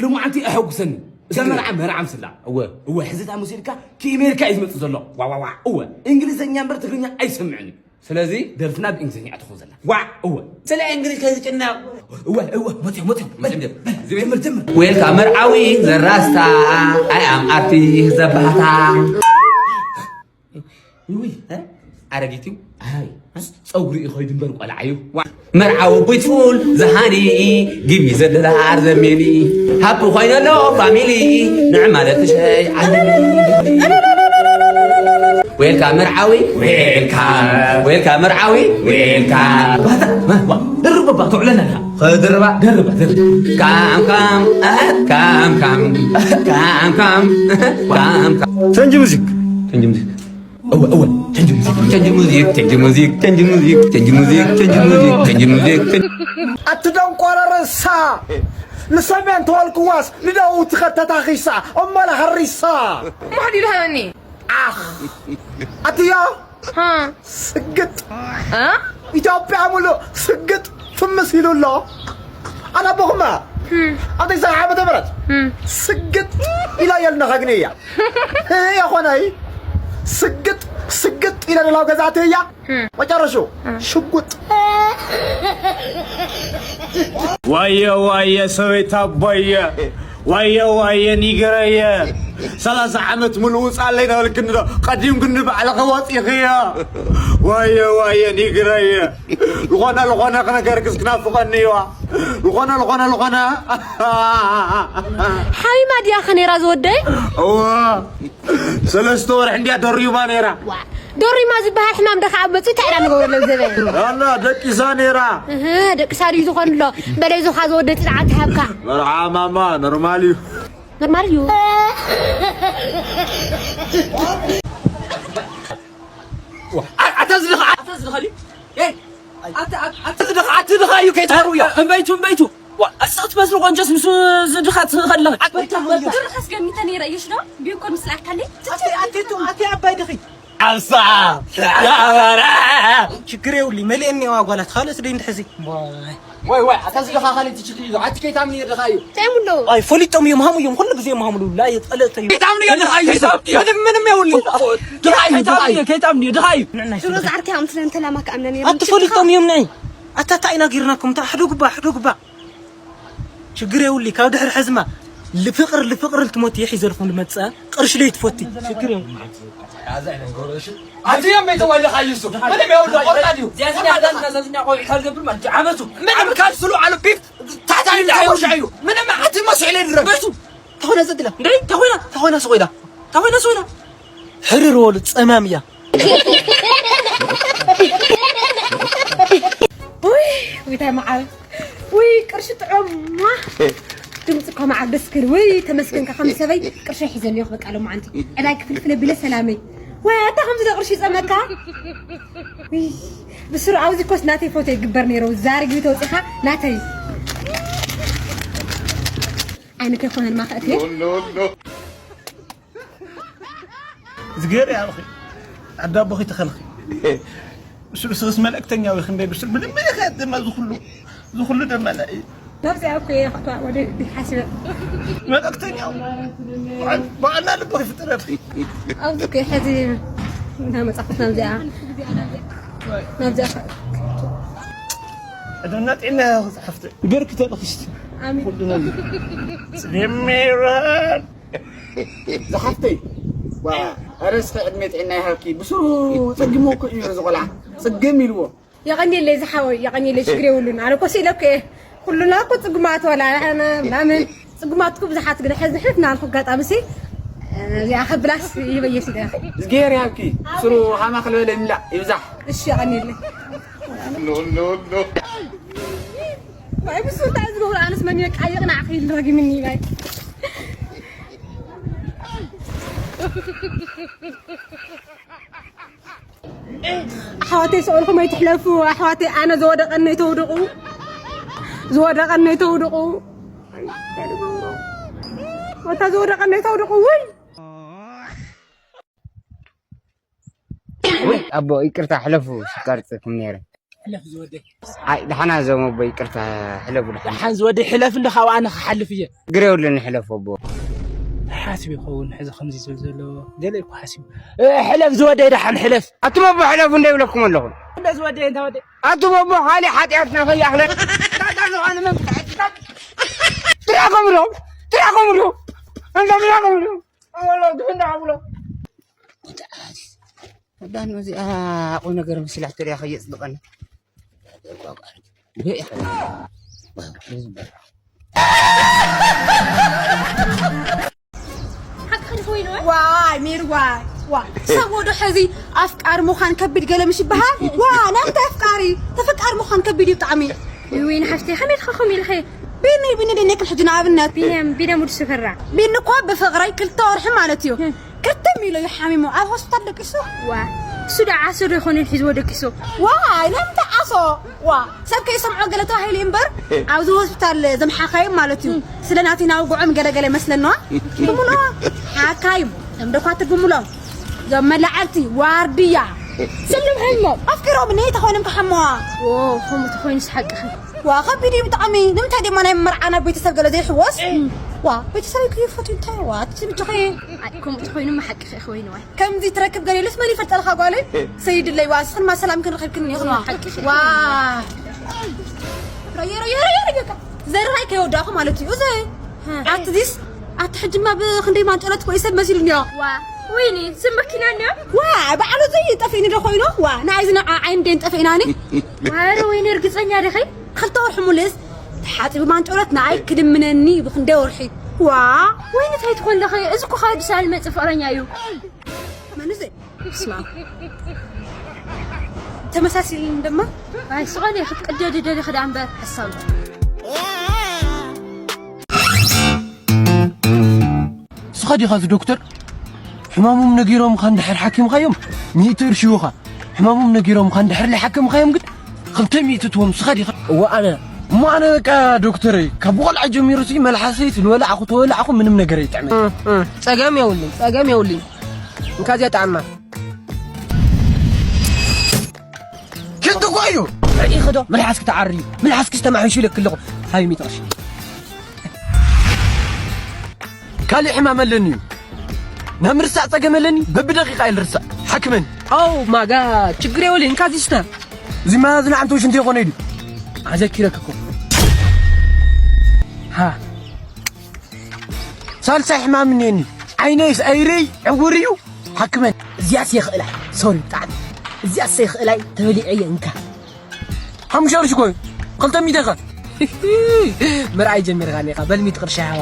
ልሙዓንቲ ኣሐጉሰኒ። እዛ መርዓ መርዓ ምስላ። እወ። እወ፣ ሕዚ እታ ሙዚቃ ከኣሜሪካ እዩ ዝመጽእ ዘሎ። ዋ፣ ዋ፣ ዋ። እወ፣ እንግሊዘኛ እምበር ትግርኛ ኣይሰምዕን እዩ። ስለዚ ደርፍና ብእንግሊዘኛ ትኾን ዘላ። ዋ፣ እወ። ስለ እንግሊዝ ከይትጭነቕ። እወ፣ እወ፣ መጽዮ፣ መጽዮ። በል፣ በል፣ ጀምር፣ ጀምር። ዌልካ መርዓዊ ዘራስታ፣ ኣይ ኣም ኣርቲስት ዘባህታ። ውይ፣ እ? ኣረጊት እዩ። ኣይ፣ ጸጉሪ እዩ ኸይዱ እምበር ቆልዓ እዩ። ዋ። መርዓዊ ቢዩቲፉል ዝሃኒ፣ ጊቭ ሚ ዘ ዶላር ዘ ሚኒ። ሃፒ ኮይነ ኣሎ ፋሚሊ፣ ንዕ ማለት ትሸይ ዓለሚ። ዌልካም መርዓዊ፣ ዌልካም። ዌልካም መርዓዊ፣ ዌልካም። ባታ፣ ዋ፣ ደርብ ባባ፣ ትውዕለና ኢኻ። ኸድርባ፣ ደርባ፣ ደርባ። ካም፣ ካም፣ ኣህ፣ ካም፣ ካም፣ ኣህ፣ ካም፣ ካም፣ ኣህ፣ ካም፣ ካም። ቸንጅ ሙዚክ። ቸንጅ ሙዚክ። እወ፣ እወ፣ ቸንጅ ሙዚክ፣ ቸንጅ ሙዚክ፣ ቸንጅ ሙዚክ፣ ቸንጅ ሙዚክ፣ ቸንጅ ሙዚክ፣ ቸንጅ ሙዚክ፣ ቸንጅ ሙዚክ፣ ቸንጅ። ኣቲ ደንቆሮ ርእሳ፣ ንሰሜን ተወልክዋስ ንደቡብ ትኸድ ተታኺሳ፣ እሞ ለሃሪሳ። ማህዲ ድሃኒ። ኣኽ። ኣትዮ። ሃ። ስግጥ። እ? ኢትዮጵያ ሙሉእ ስግጥ ፍምስ ኢሉ ኣሎ። ኣነ ኣቦኹማ። ህም። ኣብ ተስዓ ዓመተ ምህረት። ህም። ስግጥ ኢላ እያ ልነኸግኒ እያ። እ፣ የኾነይ። ስግጥ፣ ስግጥ ኢለ ደላው ገዛእቲ እያ። ህም። መጨረሹ። ህም። ሽጉጥ። ዋየ ዋየ ሰበይት ኣቦየ፣ ዋየ ዋየ ኒግረየ፣ ሰላሳ ዓመት ሙሉእ ውፃለይ ነበልክኒ ዶ ቀዲምክኒ ባዕልኺ ወፂኽዮ። ዋየ ዋየ ኒግረየ፣ ዝኾነ ዝኾነ ክነገርክስ ክናፍቐኒ እዩዋ። ዝኾነ ዝኾነ ዝኾነ ሓሚማ ድያ ከ ነይራ ዝወደይ? እዋ። ሰለስተ ወርሒ እንድያ ደሪማ ነይራ። ዋ፣ ደሪማ ዝበሃል ሕማም ደኻ ኣብ መጽኡ እንታይ ኢና ንገብረሎም ዘበ? ኣላ ደቂሳ ነይራ። እህ፣ ደቂሳ ድዩ ዝኾን ኣሎ? በለይ ዞኻ ዝወደ ጽንዓት ሃብካ። መርዓ ማማ ኖርማል እዩ። ኖርማል እዩ። ዋ፣ ኣ-፣ ኣታ ዝልኻ፣ ኣታ ዝልኻ ድዩ? ኤይ፣ ኣታ፣ ኣታ፣ ኣታ ዝልኻ፣ ኣታ ዝልኻ እዩ ከይትሃሩ እያ። እምበይቱ፣ እምበይቱ። ዋ፣ ኣስቕ ትመስሉ ቆንጆስ ምስ ዝድኻ ትኸለኺ። ኣታ፣ ኣታ፣ ድርኸስ ገሚተ ነይረ እየሽ ዶ? ቢኮን ምስ ለኣካለይ። ኣቲ፣ ኣቲ፣ ኣቲ ኣባይ ድኺ። ኣሳ፣ ዳበራ። ችግር የብሉይ፣ መሊኤን እኔዋ ጓላት፣ ካልኦት ደይ እንድሕዚ። ዋይ። ዋይ፣ ዋይ፣ ኣታ ዝልኻ ካልእ እቲ ችግር እዩ። ኣቲ ከይታምኒ ድኻ እዩ። እንታይ እሞ ኣሎ? ኣይ፣ ፈሊጦም እዮም፣ ሃሙ እዮም፣ ኩሉ ግዜ እዮም ሃሙ። ላ፣ የጠለጠ እዩ። ከይታምኒ ድኻ እዩ። ምንም፣ ምንም የብሉይ። ድኻ እዩ፣ ድኻ እዩ። ከይታምኒ፣ ከይታምኒ ድኻ እዩ። ንዕናይ ሽሮ ዝዓርከ ኣምስለን ተላማ ከኣምነ ነይሩ። ኣቲ ፈሊጦም እዮም፣ ናይ። ኣታ፣ እንታይ ኢና ጌርናኩም? እንታይ፣ ሕደጉባ፣ ሕደጉባ። ችግር የብሉይ፣ ካብ ድሕሪ ሕዝማ ልፍቕር፣ ልፍቕር ልትሞት ይሕ ይዘልፉ ልመጽኣ ቅርሺ ለይትፈቲ። ችግር የብሉይ። ኣቲ እዮም ቤተ ወልኻ ይሱ። ምንም የብሉ፣ ቆርጣ ድዩ? ዚያዝኛ ዳን ከዘዝኛ ቆይ ሐል ገብር ማለት ዓመቱ። ምንም ካብ ስሉ ዓሉ ቢፍ ታታ ይላ ወሻ እዩ። ምንም ኣቲ መስለ ድረበቱ። ተኾነ ዘድላ። እንዴ? ተኾነ? ተኾነ ስቆይላ። ተኾነ ስቆይላ። ሕርር ወሉ ጸማም እያ። ውይ፣ ውይታይ መዓር። ውይ፣ ቅርሺ ጥዑም። ሟ። ድምፂ እኮ መዓር ደስ ክብል። ውይ፣ ተመስገንካ ከም ሰበይ ቅርሺ ሒዘ እኒኦ በቃ ሎማዓንቲ። ዕዳይ ክፍልፍል ኣቢለ ሰላመይ። ወይ ኣታ ከምዚ ዶ ቅርሺ ይፀመካ? ውይ፣ ብስሩ ኣብዚ ኮስ ናተይ ፎቶ ይግበር ነይሩ። ዛርጊ ተውፂኻ ናተይ። ዓይኒ ከይኮነን ማኸእት። እዝግሄር ይሃብኺ፣ ዓዲ ኣቦኺ ተኸልኺ። ብስሩ ስኽስ መልእክተኛ ወይ ክንደይ ብስሩ ብልመ ይኸድ ደማ ዝኹሉ፣ ዝኹሉ ደማ ናይ ናብዚኣ እኮ እየ ከእትዋ ወደ ሓሲበ። መልእክተኛ በዓልና ልቦ ይፍጠረልኺ። ኣብዚ እኮ ሕዚ እንዳ መጻኹት ናብዚኣ፣ ናብዚኣ ከ-፣ ዕድመና ጥዕና ይሃብኺ ዝሓፍተይ። ይባርክ ተለኺ እስቲ። ኣሜን። ኩሉ ነገር። ጽጌ ሜሮን። ዝሓፍተይ፣ ዋ፣ ኧረ እስኸ ዕድመ ጥዕና ይሃብኪ። ብስሩ ጸጊሙ እኮ እዩ እዚ ቆልዓ። ጽግም ኢልዎ። የቐንየለይ ዝሓወይ፣ የቐንየለይ፣ ችግር የብሉን። ኣነ እኮ ስኢለኩ እየ። ኩሉና እኮ ጽጉማት ዋላ ኣነ ምናምን ጽጉማት እኮ ብዙሓት ግን ሕዚ ንሕልፍ ናልኩ ኣጋጣሚ ሲ፣ እዚኣ ከብላስ ይበየስ ኢለ። እዝግሄር ይሃብኪ። ብስሩ ሃማ ክልበለ ይምላእ ይብዛሕ። እሺ፣ የቐንየለይ። ኖ፣ ኖ፣ ኖ። ዋይ፣ ብሱ እንታይ ዝገብሩ ኣነስ መን ይቃየቕና ኣኺል ረጊምኒ ናይ። ኣሕዋተይ፣ ስቕ ኢልኩም ኣይትሕለፉ ኣሕዋተይ። ኣነ ዝወደቐኒ ኣይተውድቑ፣ ዝወደቐኒ ኣይተውድቑ። እንታይ ድገብሩ? ወታ ዝወደቐኒ ኣይተውድቑ። ውይ! ውይ፣ ኣቦ፣ ይቅርታ፣ ሕለፉ፣ ስቀርጽኩም ነይረ። ሕለፍ ዝወደይ። ኣይ ደሓና ዘመቦ ይቅርታ። ሕለፉ ደሓና። ደሓን ዝወደይ ሕለፍ እንዶ ካብኣ ኣነ ክሓልፍ እየ። ግረ የብሉን። ሕለፍ ኣቦ። ሓስብ ይኸውን ሕዚ ከምዚ ዝብል ዘሎ ገለ እኮ ሓሲቡ። እ፣ ሕለፍ ዝወደይ ደሓን ሕለፍ። ኣቱም ኣቦ ሕለፉ እንደ ይብለኩም ኣለኹ። እንደ ዝወደይ እንተ ወደይ ኣቱም ኣቦ ካልእ ሓጢኣትና ከይኣኽለ ታታ ዝኾነ መን ትራኸምሎም ትራኸምሎም እንደ ትራኸምሎም ኣወሎ ትፍንዳ ብሎ ዳን እዚኣ ቁም ነገር መሲላ ትሪያ ከየፅድቀኒ ሓቅኺ ኮይኑ ዋይ ሜሪ ዋይ ዋ ሰብ ወዶ ሕዚ ኣፍቃሪ ምዃን ከቢድ ገለ ምሽ ይበሃል ዋ ናምንታይ ኣፍቃሪ ተፈቃሪ ምዃን ከቢድ እዩ ብጣዕሚ ወይ ንሓፍተይ ከመይ ኢልካ ከምኡ ኢልኺ ቢኒ ቢኒ ደኔክን ሕጂ ንኣብነት ቢንያም ቢንያም ውድ ስፈራ ቢኒ እኮ ብፍቕረይ ክልተ ወርሒ ማለት እዩ ክርትም ኢሉ እዩ ሓሚሙ ኣብ ሆስፒታል ደቂሱ ዋ እሱ ዶ ዓሶ ዶ ይኾነ ሒዝዎ ደቂሱ ዋይ ናምንታይ ዓሶ ዋ ሰብ ከይሰምዖ ገለ ተባሂሉ እዩ እምበር ኣብዚ ሆስፒታል ዘምሓኻይም ማለት እዩ ስለ ናተይ ናውግዖም ገለገለ ይመስለና ብምሎ ሓካይም እም ደኳትር ብምሎ ዞም መላዓልቲ ዋርድያ ስልም ሕሞ ኣፍቂሮም እኔ ተኾይኖም ክሓመዋ ከምኡ ተኾይኑስ ሓቅኺ ዋ ከቢድ እዩ ብጣዕሚ ንምንታይ ድማ ናይ መርዓና ቤተሰብ ገለ ዘይሕወስ ዋ ቤተሰብ ክይፈቱ እንታይ ዋ ትምጭኸ ከምኡ ተኾይኑ ሓቅኺ ኮይንዋ ከምዚ ትረክብ ገሊሉስ መን ይፈልጠልካ ጓለይ ሰይድለይ ዋ እስኽንማ ሰላም ክንረክብክን ይኽንዋ ዋ ረየረየረየረ ዘራይ ከይወዳእኹ ማለት እዩ እዚ ኣትዚስ ኣቲ ሕጅማ ብክንደይ ማንጨለት ኮይ ሰብ መሲሉኒ ዋ ወይኒ ስም መኪና እንዮ ዋ ባዕሉ እዚ ጠፊእኒ ዶ ኮይኑ ዋ ንዓይ ዝነዓ ዓይን ደን ጠፊእናኒ ዋረ ወይኒ እርግፀኛ ዲኺ ክልተ ወርሒ ሙሉስ ተሓፂቡ ማንጨሎት ንዓይ ክድምነኒ ብክንደይ ወርሒ ዋ ወይኒ እንታይ ትኾን ለኸ እዚ እኮ ካብ ኣዲስ ኣበባ ዝመፅእ ፍቕረኛ እዩ መን እዚ ስማ ተመሳሲል ድማ ኣይ ስቐል ክትቅደዲ ደሊኺ ደኣ እምበር ሓሳብ ስኻ ዲኻ እዚ ዶክተር ሕማሞም ነጊሮምኻ እንድሕር ሓኪምኻዮም ሚእቲ ቅርሺ ይህቡኻ ሕማሞም ነጊሮምኻ እንድሕር ለይሓከምኻዮም ግን ክልተ ሚእቲ ትህቦም ስኻ ዲኻ እወ ኣነ እሞ ኣነ በቃ ዶክተረይ ካብ ቆልዓ ጀሚሩ ሲ መልሓሰይ ትልወላዕኹ ተወላዕኹ ምንም ነገር ኣይጥዕመ ጸገም የውልኝ ጸገም የውልኝ እንካ እዚኣ ጣዕማ ሽንቲ እኮ እዩ ርኢኺ ዶ መልሓስኪ ተዓርዩ መልሓስኪ ዝተማሕሹ ኢለኪ ኣለኹ ሃቢ ሚእቲ ቅርሺ ካሊእ ሕማም ኣለኒ እዩ ናብ ምርሳዕ ጸገም ኣለኒ በብደቂቃ እየ ዝርሳዕ ሓክመኒ ኣው ማጋ ችግር የብሉን እንካ ዝስተ እዚማ ዝንዓንተ ሽንቲ ይኾነ ኢሉ ኣዘኪረኪ እኮ ሃ ሳልሳይ ሕማም እኒአኒ ዓይነይስ ኣይርይ ዕውር እዩ ሓክመኒ እዚኣስ የኽእላይ ሶሪ ብጣዕሚ እዚኣስ የኽእላይ ተበሊዐየ እንካ ሓሙሽተ ቅርሺ ኮዩ ክልተ ሚእቲ ኸ ምርኣይ ጀሚርካ ኒኻ በል ሚእቲ ቅርሺ ሃባ